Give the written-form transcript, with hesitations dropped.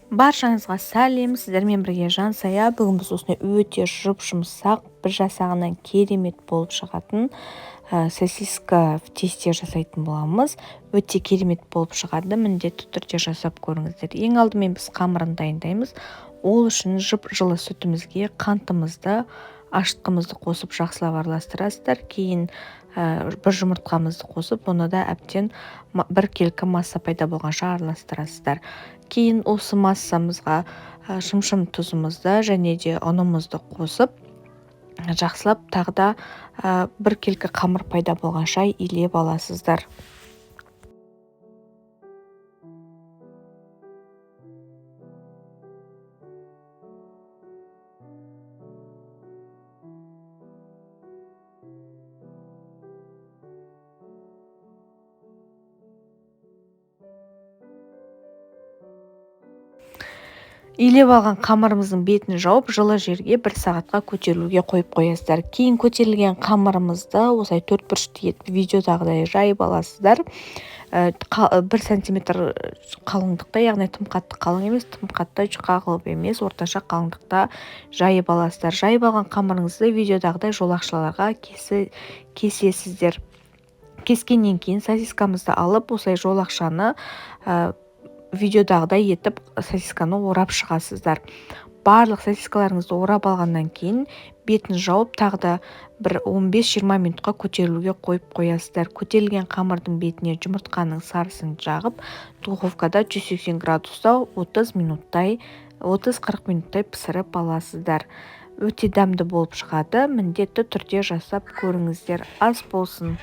Баршаңызға сәлем, сіздермен бірге Жансая. Бүгін біз осындай өте жұп-жұмсақ, бір жасағынан керемет болып шығатын сосиска в тесте жасайтын боламыз. Өте керемет болып шығады, міндетті түрде жасап көріңіздер. Ең алдымен біз қамырын дайындаймыз. Ол үшін жып-жылы сүтімізге қантымызды, ашытқымызды қосып жақсылап араластырасыздар. Кейін бір жұмыртқамызды қосып, оны да әбден біркелкі масса пайда болғанша араластырасыздар. Кейін осы массамызға шымшым тұзымызды және де ұнымызды қосып, жақсылап тағы да біркелкі қамыр пайда болғанша илеп аласыздар. Илеп алған қамырымыздың бетін жауып, жылы жерге бір сағатқа көтерілуге қойып қоясыздар. Кейін көтерілген қамырымызды осылай төрт бұрышты етіп видеодағыдай жайып аласыздар. 1 сантиметр қалыңдықта, яғни тым қатты қалың емес, тым қатты жұқа қылып емес, орташа қалыңдықта жайып аласыздар. Жайып алған қамырыңызды видеодағыдай жолақшаларға кесесіздер. Кескеннен кейін сосискамызды алып, осылай жолақшаны видеодағыдай етіп сосисканы орап шығасыздар. Барлық сосискаларыңызды орап алғаннан кейін бетін жауып, тағы да бір 15-20 минутқа көтерілуге қойып қоясыздар. Көтерілген қамырдың бетіне жұмыртқаның сарысын жағып, духовкада 180 градуста 30 минуттай, 30-40 минуттай пісіріп аласыздар. Өте дәмді болып шығады, міндетті түрде жасап көріңіздер. Ас болсын.